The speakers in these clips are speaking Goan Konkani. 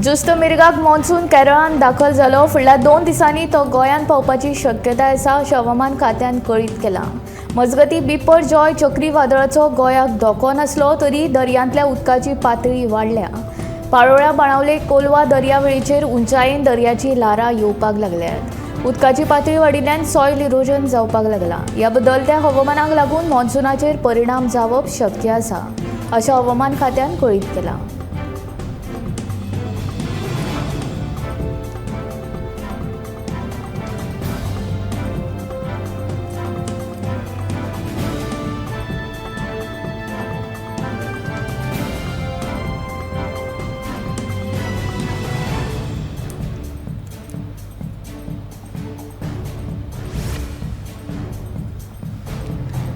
जुस्त मिर्गाक मॉन्सून केरळांत दाखल जालो. फुडल्या 2 दिसांनी तो गोंयांत पावपाची शक्यताय आसा अशें हवामान खात्यान कळीत केलां. मजगतीं बिपरजॉय चक्रीवादळाचो गोंयाक धोको नासलो तरी दर्यांतल्या उदकाची पातळी वाडल्या. पाळोळ्या, बाणावले, कोलवा दर्यावेळेचेर उंचायेन दर्याची ल्हारां येवपाक लागल्यात. उदकाची पातळी वाडिल्ल्यान सॉयल इरोजन जावपाक लागलां. ह्या बदलत्या हवामानाक लागून मॉन्सुनाचेर परिणाम जावप शक्य आसा अशें हवामान खात्यान कळीत केलां.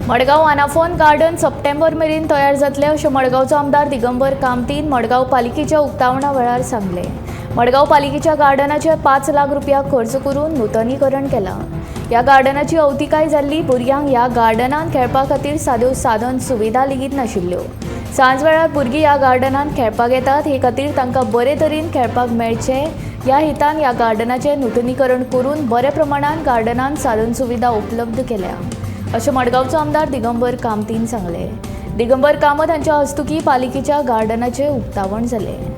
मडगांव अनाफोन गार्डन सप्टेंबर मेरेन तयार जातले अशें मडगांवचो आमदार दिगंबर कामतीन मडगांव पालिकेच्या उक्तावणा वेळार सांगलें. मडगांव पालिकेच्या गार्डनाचे 5 लाख रुपया खर्च करून नुतनीकरण केलां. ह्या गार्डनाची अवतिकाय जाल्ली. भुरग्यांक ह्या गार्डनांत खेळपा खातीर साद्यो साधन सुविधा लेगीत नाशिल्ल्यो. सांज वेळार भुरगीं ह्या गार्डनांत खेळपाक येतात, हे खातीर तांकां बरे तरेन खेळपाक मेळचें ह्या हितान ह्या गार्डनाचें नुतनीकरण करून बऱ्या प्रमाणान गार्डनांत साधन सुविधा उपलब्ध केल्या अशें मडगांवचो आमदार दिगंबर कामतीन सांगलें. दिगंबर कामत हांच्या हस्तुकीं पालिकेच्या गार्डनाचें उक्तावण जालें.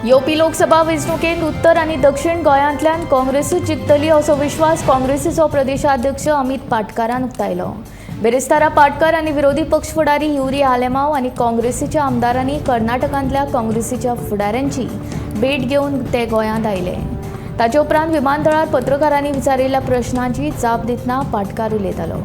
येवपी लोकसभा वेंचणुकेंत उत्तर आनी दक्षिण गोंयांतल्यान काँग्रेसूच जिखतली असो विश्वास काँग्रेसीचो प्रदेशाध्यक्ष अमित पाटकारान उक्तायलो. बेरेस्तारा पाटकार आनी विरोधी पक्ष फुडारी युरी आलेमाव आनी काँग्रेसीच्या आमदारांनी कर्नाटकांतल्या काँग्रेसीच्या फुडाऱ्यांची भेट घेवन ते गोंयांत आयले. ताचे उपरांत विमानतळार पत्रकारांनी विचारिल्ल्या प्रश्नांची जाप दितना पाटकार उलयतालो.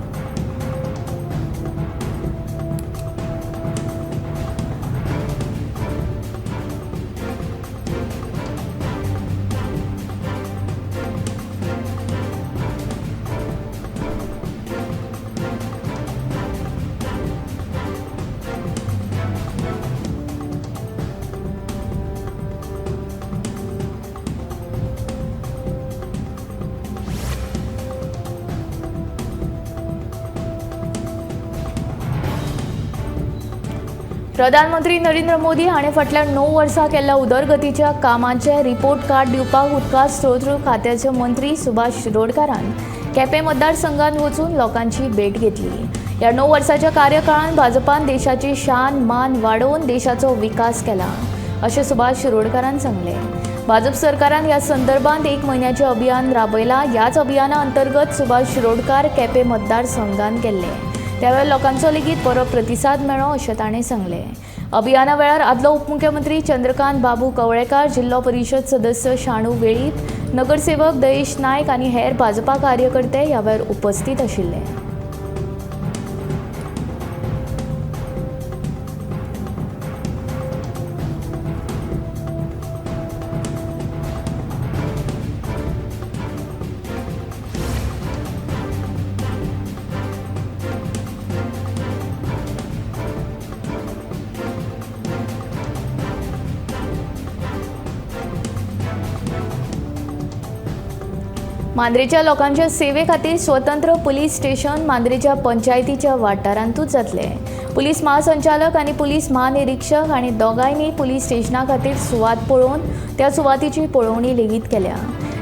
प्रधानमंत्री नरेंद्र मोदी हाणें फाटल्या 9 वर्सां केल्ल्या उदरगतीच्या कामांचे रिपोर्ट कार्ड दिवपाक उदका स्रोत खात्याचे मंत्री सुभाष शिरोडकारान केपें मतदारसंघात वचून लोकांची भेट घेतली. ह्या 9 वर्साच्या कार्यकाळांत भाजपान देशाची शान मान वाडोवन देशाचो विकास केला अशें सुभाष शिरोडकारान सांगलें. भाजप सरकारान ह्या संदर्भात 1 म्हयन्याचें अभियान राबयलां. ह्याच अभियाना अंतर्गत सुभाष शिरोडकार केपें मतदारसंघात गेल्ले. त्यावेळार लोकांचो लेगीत बरो प्रतिसाद मेळ्ळो अशें ताणें सांगलें. अभियाना वेळार आदलो उपमुख्यमंत्री चंद्रकांत बाबू कवळेकार, जिल्लो परिशद सदस्य शाणू वेळीप, नगरसेवक दयेश नायक आनी हेर भाजपा कार्यकर्ते ह्या वेळार उपस्थित आशिल्ले. मांद्रेच्या लोकांच्या सेवे खातीर स्वतंत्र पुलीस स्टेशन मांद्रेच्या पंचायतीच्या वाठारांतूच जातलें. पुलीस महासंचालक आनी पुलीस महानिरीक्षक आनी दोगांयनी पुलीस स्टेशना खातीर सुवात पळोवन त्या सुवातीची पळोवणी लेगीत केल्या.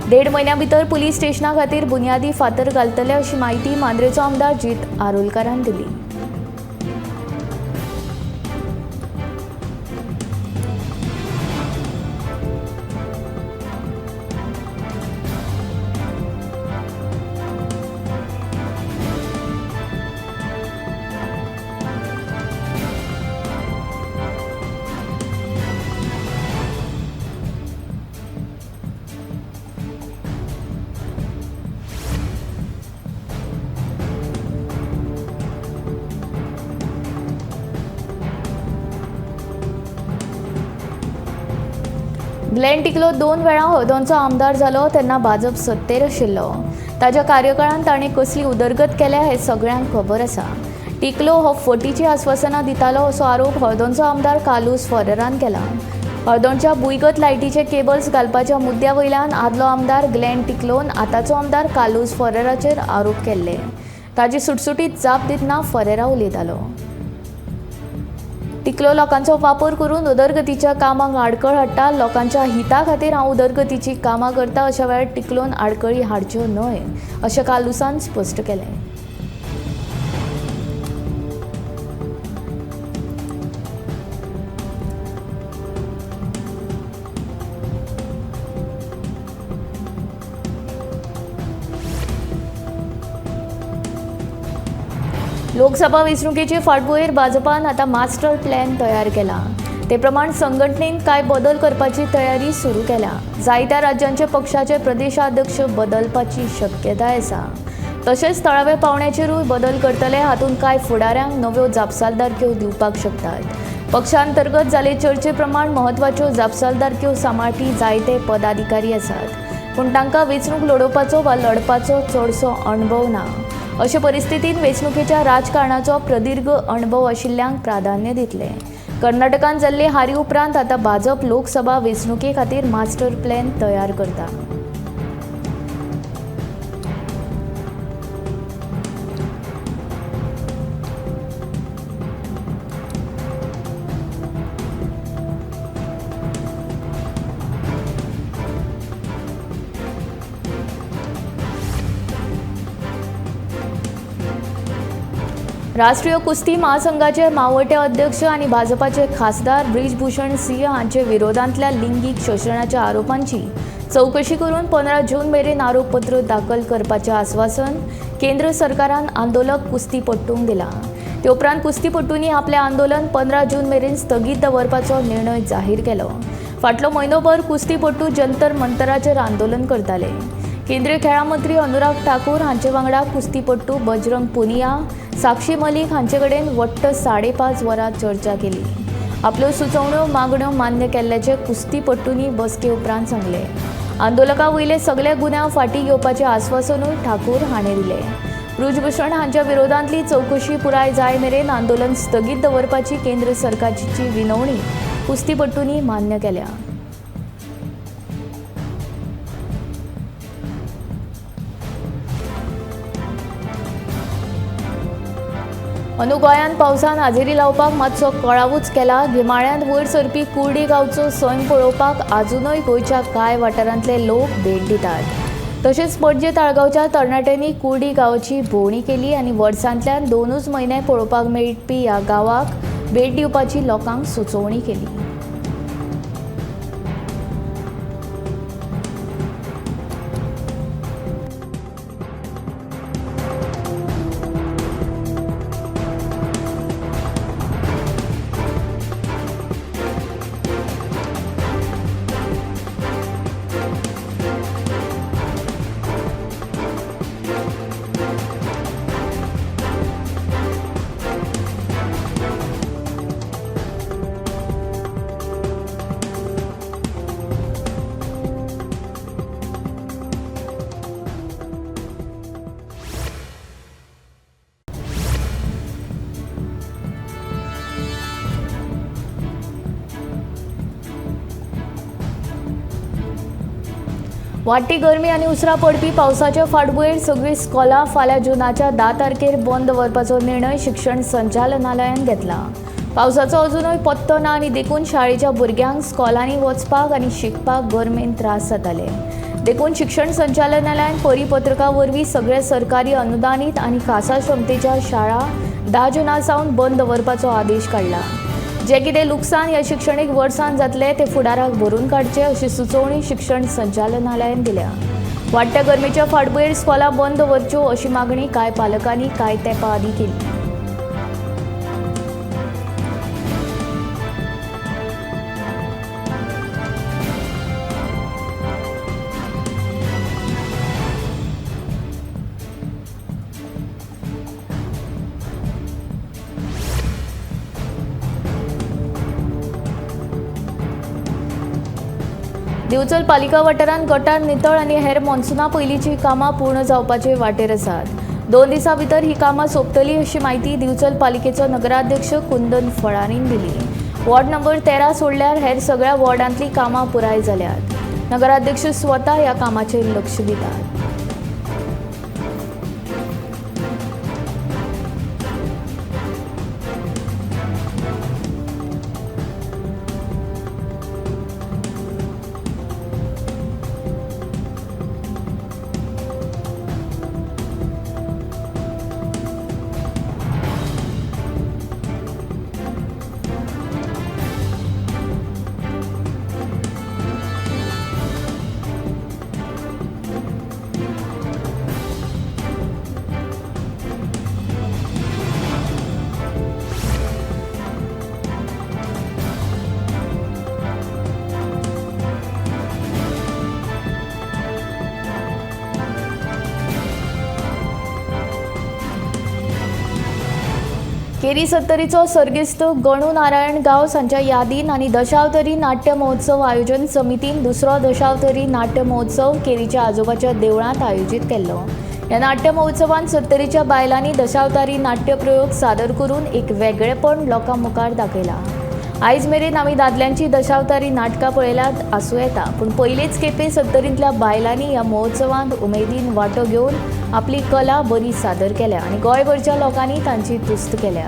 1.5 म्हयन्या भितर पुलीस स्टेशना खातीर बुन्यादी फातर घालतले अशी म्हायती मांद्रेचो आमदार जीत आरोलकारान दिली. ग्लॅन टिकलो 2 वेळा हळदोणचो आमदार जालो तेन्ना भाजप सत्तेर आशिल्लो. ताच्या कार्यकाळांत ताणें कसली उदरगत केल्या हें सगळ्यांक खबर आसा. टिकलो हो फटीची आस्वासनां दितालो असो आरोप हळदोणचो आमदार कार्लुस फेरेरान केला. हळदोणच्या भुंयगत लायटीचे केबल्स घालपाच्या मुद्द्या वयल्यान आदलो आमदार ग्लॅन टिकलोन आतांचो आमदार कार्लुस फेरेराचेर आरोप केल्ले. ताची सुटसुटीत जाप दितना फेरेरा उलयतालो. टिकलो लोकांचो वापर करून उदरगतीच्या कामांक आडखळ हाडटा. लोकांच्या हिता खातीर हांव उदरगतीची कामां करता अशा वेळार टिकलोन आडखळी हाडच्यो न्हय अशें कार्लुसान स्पश्ट केलें. लोकसभा वेंचणुकेचे फाटभुंयेर भाजपान आतां मास्टर प्लॅन तयार केला. ते प्रमाण संघटनेन कांय बदल करपाची तयारी सुरू केल्या. जायत्या राज्यांचे पक्षाचे प्रदेशाध्यक्ष बदलपाची शक्यताय आसा. तशेंच थळाव्या पावंड्याचेरूय बदल करतले. हातूंत कांय फुडाऱ्यांक नव्यो जापसालदारक्यो दिवपाक शकतात. पक्षांतर्गत जाल्ले चर्चे प्रमाण म्हत्वाच्यो जापसालदारक्यो सांबाळपी जायते पदाधिकारी आसात, पूण तांकां वेंचणूक लडोवपाचो वा लढपाचो चडसो अणभव ना. अशे परिस्थितींत वेंचणुकेच्या राजकारणाचो प्रदीर्घ अणभव आशिल्ल्यांक प्राधान्य दितले. कर्नाटकांत जाल्ले हारी उपरांत आतां भाजप लोकसभा वेंचणुके खातीर मास्टर प्लॅन तयार करता. राष्ट्रीय कुस्ती महासंघाचे मावोटे अध्यक्ष आनी भाजपाचे खासदार ब्रिजभूषण सिंह हांचे विरोधांतल्या लिंगीक शोशणाच्या आरोपांची चवकशी करून 15 जून मेरेन आरोपपत्र दाखल करपाचें आस्वासन केंद्र सरकारान आंदोलक कुस्तीपटूंक दिलां. ते उपरांत कुस्तीपटूंनी आपलें आंदोलन 15 जून मेरेन स्थगीत दवरपाचो निर्णय जाहीर केलो. फाटलो म्हयनोभर कुस्तीपटू जंतर मंतराचेर आंदोलन करताले. केंद्रीय खेळां मंत्री अनुराग ठाकूर हांचे वांगडा कुस्तीपटू बजरंग पुनिया, साक्षी मलिक हांचे कडेन वट्ट 5.5 वरां चर्चा केली. आपल्यो सुचोवण्यो मागण्यो मान्य केल्ल्याचें कुस्तीपटूंनी बसके उपरांत सांगलें. आंदोलकां वयले सगळे गुन्यांव फाटीं घेवपाचें आस्वासनूय ठाकूर हाणें दिलें. ब्रिजभूषण हांच्या विरोधांतली चवकशी पुराय जाय मेरेन आंदोलन स्थगीत दवरपाची केंद्र सरकारची विनवणी कुस्तीपटूंनी मान्य केल्या. अंदू गोंयांत पावसान हाजेरी लावपाक मातसो कळावूच केला. गिमाळ्यांत वयर सरपी कुर्डी गांवचो सैम पळोवपाक आजुनूय गोंयच्या कांय वाठारांतले लोक भेट दितात. तशेंच पणजे ताळगांवच्या तरणाट्यांनी कुर्डी गांवाची भोंवडी केली आनी वर्सांतल्यान 2 म्हयने पळोवपाक मेळपी ह्या गांवाक भेट दिवपाची लोकांक सुचोवणी केली. वाडटी गरमी आनी उसरां पडपी पावसाच्या फाटभुंयेर सगळीं स्कॉलां फाल्यां जुनाच्या 10 तारखेर बंद दवरपाचो निर्णय शिक्षण संचालनालयान घेतला. पावसाचो अजुनूय पत्तो ना आनी देखून शाळेच्या भुरग्यांक स्कॉलांनी वचपाक आनी शिकपाक गरमेन त्रास जाताले. देखून शिक्षण संचालनालयान परिपत्रका वरवीं सगळे सरकारी अनुदानीत आनी खासा क्षमतेच्या शाळा 10 जुना सावन बंद दवरपाचो आदेश काडला. जे कितें लुकसाण ह्या शिक्षणीक वर्सान जातलें तें फुडाराक भरून काडचें अशी सुचोवणी शिक्षण संचालनालयान दिल्या. वाडट्या गरमेच्या फाटभुंयेर स्कॉलां बंद दवरच्यो अशी मागणी कांय पालकांनी कांय तेंपा आदीं केली. दिवचल पालिका वाठारांत गटार नितळ आनी हेर मॉन्सुना पयलींची कामां पूर्ण जावपाचे वाटेर आसात. 2 दिसां भितर ही कामां सोंपतली अशी म्हायती दिवचल पालिकेचो नगराध्यक्ष कुंदन फळारीन दिली. वॉर्ड नंबर 13 सोडल्यार हेर सगळ्या वॉर्डांतली कामां पुराय जाल्यात. नगराध्यक्ष स्वता ह्या कामाचेर लक्ष दितात. केरी सत्तरीचो सर्गेस्त गणू नारायण गांवस हांच्या यादीन आनी दशावतारी नाट्य महोत्सव आयोजन समितीन दुसरो दशावतारी नाट्य महोत्सव केरीच्या आजोबाच्या देवळांत आयोजीत केल्लो. ह्या नाट्य महोत्सवांत सत्तरीच्या बायलांनी दशावतारी नाट्यप्रयोग सादर करून एक वेगळेपण लोकां मुखार दाखयला. आयज मेरेन आमी दादल्यांची दशावतारी नाटकां पळयल्यात आसूं येता, पूण पयलेच खेपे सत्तरींतल्या बायलांनी ह्या महोत्सवांत उमेदीन वांटो घेवन आपली कला बरी सादर केल्या आनी गोंयभरच्या लोकांनी तांची तुस्त केल्या.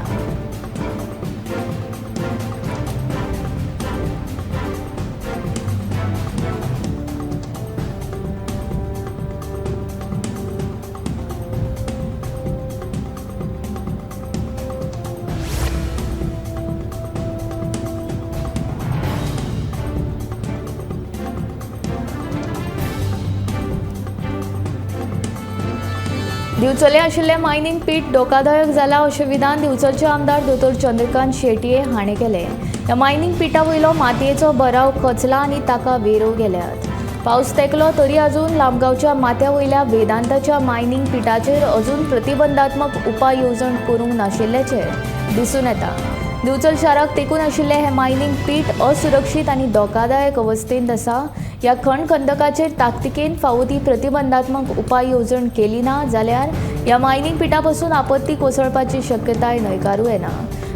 दिवचले आशिल्लें मायनींग पीठ धोकादायक जाला अशें विधान दिवचलचे आमदार दोतोर चंद्रकांत शेटये हाणें केलें. ह्या मायनींग पिठा वयलो मातयेचो भराव खचला आनी ताका वेरो गेल्यात. पावस तेंकलो तरी अजून लामगांवच्या माथ्या वयल्या वेदांताच्या मायनींग पिठाचेर अजून प्रतिबंधात्मक उपाय येवजण करूंक नाशिल्ल्याचें दिसून येता. दिवचल शाराक तेंकून आशिल्लें हें मायनींग पीठ असुरक्षीत आनी धोकादायक अवस्थेंत आसा. ह्या खण खंदकाचेर ताकतिकेन फावो ती प्रतिबंधात्मक उपाय येवजण केली ना जाल्यार ह्या मायनींग पिठा पसून आपत्ती कोसळपाची शक्यताय न्हयकारूं येना.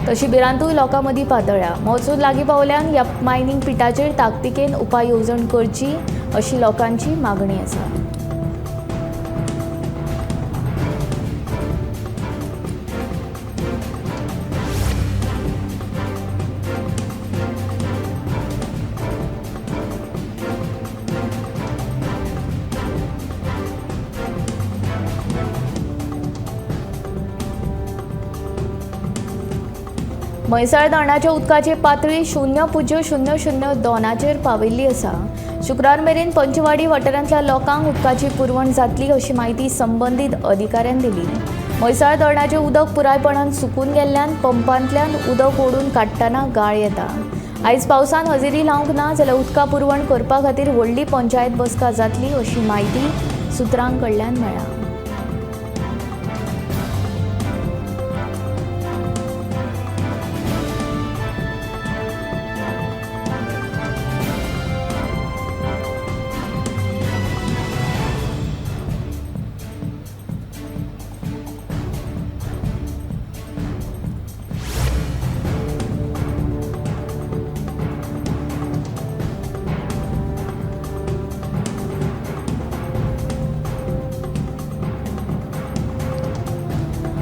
तशी भिरांतूय लोकां मदीं पातळ्ळ्या. महोत्सव लागीं पावल्यान ह्या मायनींग पिठाचेर ताकतिकेन उपाय येवजण करची अशी लोकांची मागणी आसा. म्हैसाळ धरणाच्या उदकाची पातळी 0.002 पाविल्ली आसा. शुक्रार मेरेन पंचवाडी वाठारांतल्या लोकांक उदकाची पुरवण जातली अशी म्हायती संबंदीत अधिकाऱ्यान दिली. म्हैसाळ धरणाचें उदक पुरायपणान सुकून गेल्ल्यान पंपांतल्यान उदक ओडून काडटना गाळ येता. आयज पावसान हजेरी लावंक ना जाल्यार उदका पुरवण करपा खातीर व्हडली पंचायत बसका जातली अशी म्हायती सुत्रां कडल्यान मेळ्ळा.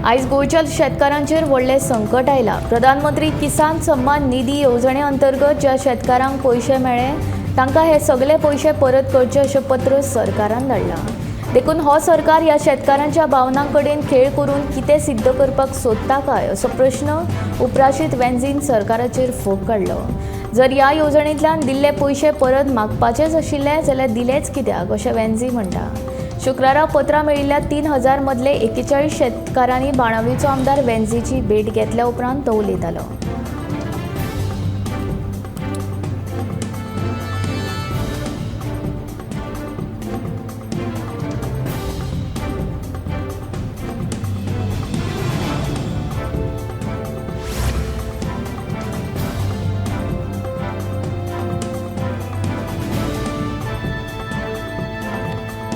आयज गोंयच्या शेतकारांचेर व्हडलें संकट आयलां. प्रधानमंत्री किसान सन्मान निधी येवजणे अंतर्गत ज्या शेतकारांक पयशे मेळ्ळे तांकां हे सगळे पयशे परत करचे अशें पत्र सरकारान धाडलां. देखून हो सरकार ह्या शेतकारांच्या भावनां कडेन खेळ करून कितें सिद्ध करपाक सोदता काय असो प्रश्न उप्राशीत वेंझीन सरकाराचेर फोग काडलो. जर ह्या येवजणेंतल्यान दिल्ले पयशे परत मागपाचेच आशिल्ले जाल्यार दिलेच कित्याक अशें वेंझी म्हणटा. शुक्रारा पत्रां मेळिल्ल्या 3000 मदले 41 शेतकारांनी बाणावलीचो आमदार वेंझीची भेट घेतल्या उपरांत तो उलयतालो.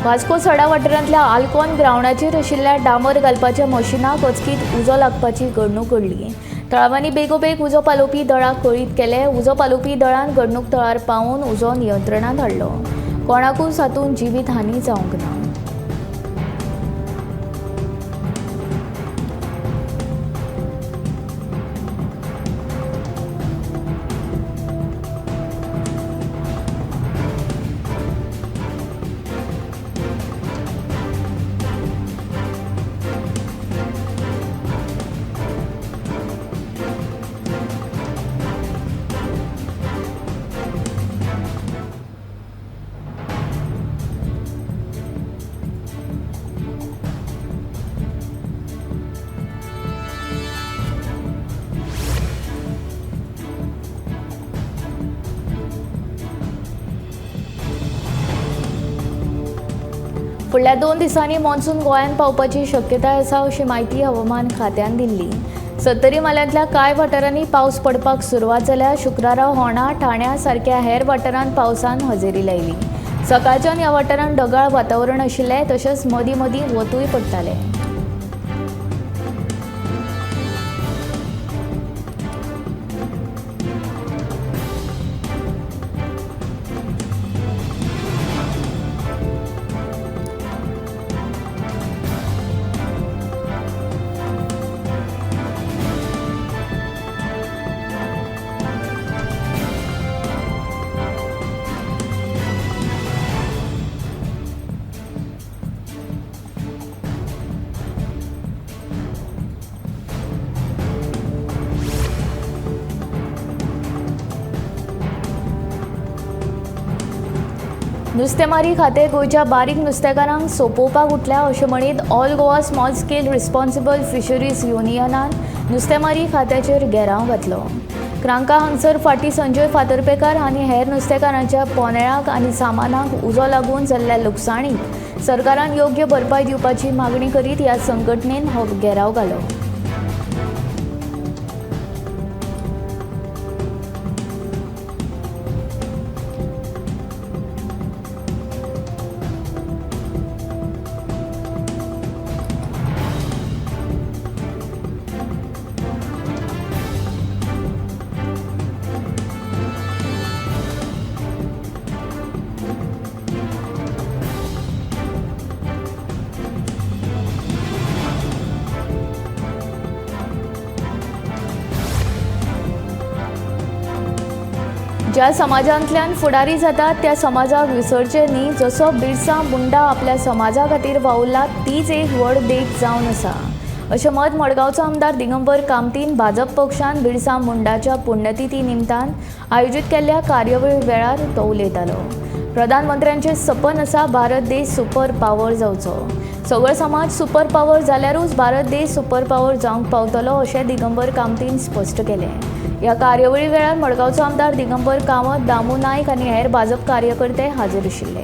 वास्को सडा वाठारांतल्या आल्कॉन ग्रावंडाचेर आशिल्ल्या डांबर घालपाच्या मशिनाक अचकीत उजो लागपाची घडणूक घडली. थळाव्यांनी बेगोबेग उजो पालोवपी दळाक कळीत केले. उजो पालोवपी दळान घडणूक थळार पावून उजो नियंत्रणांत हाडलो. कोणाकूच हातूंत जिवीत हानी जावंक ना. फुडल्या 2 दिसांनी मॉन्सून गोंयांत पावपाची शक्यताय आसा अशी म्हायती हवामान खात्यान दिल्ली. सत्तरी म्हालांतल्या कांय वाठारांनी पावस पडपाक सुरवात जाल्या. शुक्रारा होणा, ठाण्या सारक्या हेर वाठारांत पावसान हजेरी लायली. सकाळच्यान ह्या वाठारांत ढगाळ वातावरण आशिल्लें, तशेंच मदीं मदीं वतूय पडटालें. नुस्तेमारी खातें गोंयच्या बारीक नुस्तेकारांक सोंपोवपाक उठल्या अशें म्हणीत all Goa small scale responsible fisheries युनियनान नुस्तेमारी खात्याचेर घेराव घातलो. क्रांका हांगसर फाटीं संजय फातर्पेकार आनी हेर नुस्तेकारांच्या पोनेळाक आनी सामानाक उजो लागून जाल्ल्या लुकसाणीक सरकारान योग्य भरपाय दिवपाची मागणी करीत ह्या संघटनेन हो घेराव घालो. ज्या समाजांतल्यान फुडारी जातात त्या समाजाक विसरचें न्ही. जसो बिरसा मुंडा आपल्या समाजा खातीर वावुरला तीच एक व्हड देख जावन आसा अशें मत मडगांवचो आमदार दिगंबर कामतीन भाजप पक्षान बिरसा मुंडाच्या पुण्यतिथी निमतान आयोजीत केल्ल्या कार्यावळी वेळार तो उलयतालो. प्रधानमंत्र्यांचें सपन आसा भारत देश सुपर पावर जावचो. सगळो समाज सुपर पावर जाल्यारूच भारत देश सुपर पावर जावंक पावतलो अशें दिगंबर कामतीन स्पश्ट केलें. ह्या कार्यावळी वेळार मडगांवचो आमदार दिगंबर कामत, दामू नायक आनी हेर भाजप कार्यकर्ते हाजीर आशिल्ले.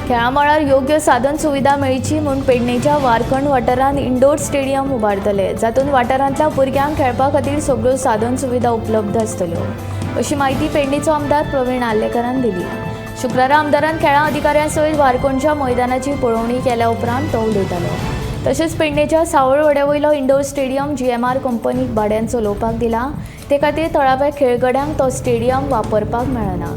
खेळामळार योग्य साधन सुविधा मेळची म्हूण पेडणेच्या वारखंड वाठारांत इंडोर स्टेडियम उबारतले, जातूंत वाठारांतल्या भुरग्यांक खेळपा खातीर सगळ्यो साधन सुविधा उपलब्ध आसतल्यो अशी म्हायती पेडणेचो आमदार प्रवीण आर्लेकारान दिली. शुक्रारा आमदारान खेळां अधिकाऱ्यां सयत वारखंडच्या मैदानाची पळोवणी केल्या उपरांत तो उलयतालो. तशेंच पेडणेच्या सावळवाड्या वयलो इंडोर स्टेडियम GMR कंपनीक भाड्यान चलोवपाक दिला, ते खातीर थळाव्या खेळगड्यांक तो स्टेडियम वापरपाक मेळना.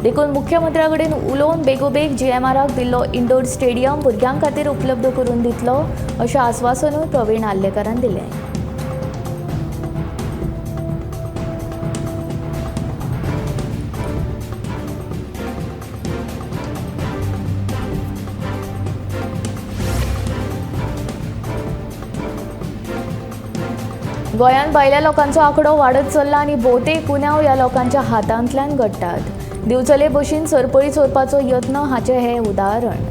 देखून मुख्यमंत्र्या कडेन उलोवन बेगोबेग GMRक दिल्लो इंडोर स्टेडियम भुरग्यां खातीर उपलब्ध करून दितलो अशें आस्वासनूय प्रवीण आर्लेकारान दिलें. गोंयांत भायल्या लोकांचो आंकडो वाडत चल्ला आनी भोवतेक गुन्यांव ह्या लोकांच्या हातांतल्यान घडटात. दिवचले बशीन सरपळी चोरपाचो यत्न हाचें हें उदाहरण.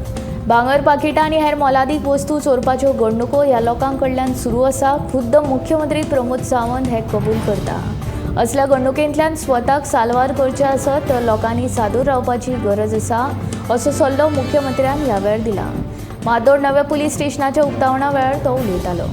भांगर पाकिटां आनी हेर मोलादीक वस्तू चोरपाच्यो घडणुको ह्या लोकां कडल्यान सुरू आसा. खुद्द मुख्यमंत्री प्रमोद सावंत हे कबूल करता. असल्या घडणुकेंतल्यान स्वताक साल्वार करचें आसत तर लोकांनी सादूर रावपाची गरज आसा असो सल्लो मुख्यमंत्र्यान ह्या वेळार दिला. मादोड नव्या पुलीस स्टेशनाच्या उक्तावणा वेळार तो उलयतालो.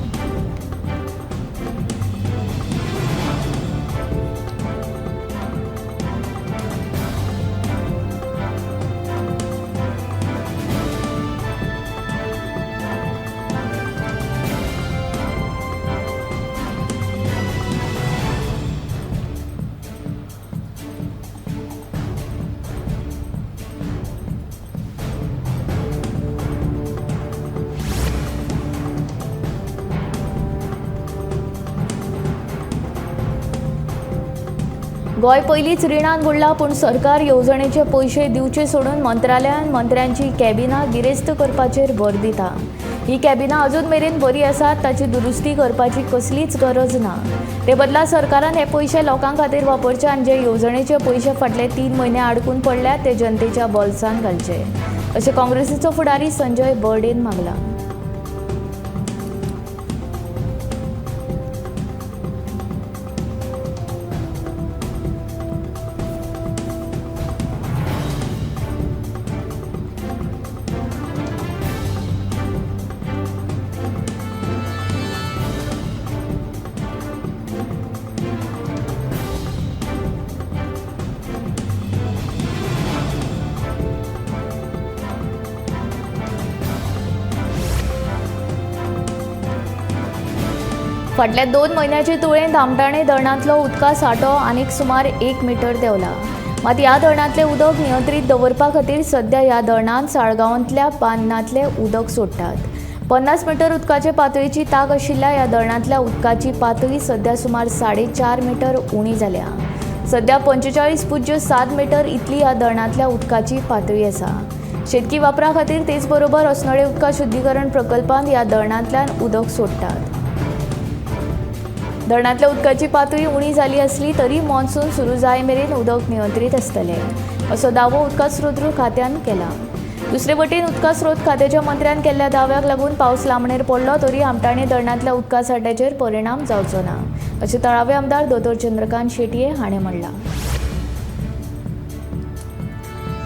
गोंय पयलींच रिणान बुडलां, पूण सरकार येवजणेचे पयशे दिवचे सोडून मंत्रालयान मंत्र्यांची कॅबिनां गिरेस्त करपाचेर भर दिता. ही कॅबिनां अजून मेरेन बरी आसात, ताची दुरुस्ती करपाची कसलीच गरज ना. ते बदला सरकारान हे पयशे लोकां खातीर वापरचे आनी जे येवजणेचे पयशे फाटले 3 म्हयने आडकून पडल्यात ते जनतेच्या बोल्सान घालचे अशें काँग्रेसीचो फुडारी संजय बर्डेन मागलां. फाटल्या 2 म्हयन्याचे तुळेंत आमठाणे धरणांतलो उदका सांठो आनीक सुमार 1 मिटर देंवला. मात ह्या धरणांतलें उदक नियंत्रीत दवरपा खातीर सध्या ह्या धरणांत साळगांवांतल्या बांदांतलें उदक सोडटात. 50 मिटर उदकाचे पातळीची तांक आशिल्ल्या ह्या धरणांतल्या उदकाची पातळी सध्या सुमार 4.5 मिटर उणी जाल्या. सध्या 45.07 मिटर इतली ह्या धरणांतल्या उदकाची पातळी आसा. शेतकी वापरा खातीर तेच बरोबर अस्नोडें उदका शुद्धीकरण प्रकल्पांत ह्या धरणांतल्यान उदक सोडटात. धरणांतल्या उदकाची पातळी उणी जाली आसली तरी मॉन्सून सुरू जाय मेरेन उदक नियंत्रीत आसतलें असो दावो उदका स्रोत खात्यान केला. दुसरे वटेन उदका स्रोत खात्याच्या मंत्र्यान केल्ल्या दाव्याक लागून पावस लांबणेर पडलो तरी आमठाणे धरणांतल्या उदका सांठ्याचेर परिणाम जावचो ना अशें थळावे आमदार दोतोर चंद्रकांत शेटये हाणें म्हणलां.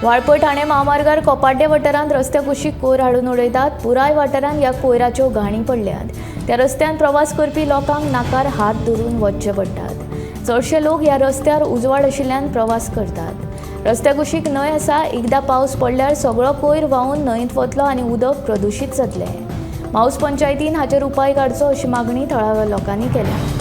वाळपय ठाणे म्हामार्गार कोपाड्डे वाठारांत रस्त्या कुशीक कोयर हाडून उडयतात. पुराय वाठारांत ह्या कोयराच्यो घाणी पडल्यात. त्या रस्त्यान प्रवास करपी लोकांक नाकार हात धरून वचचे पडटात. चडशे लोक ह्या रस्त्यार उजवाड आशिल्ल्यान प्रवास करतात. रस्त्या कुशीक न्हंय आसा. एकदां पावस पडल्यार सगळो कोयर व्हांवून न्हंयेंत वतलो आनी उदक प्रदुशीत जातलें. माऊस पंचायतीन हाचेर उपाय काडचो अशी मागणी थळाव्या लोकांनी केल्या.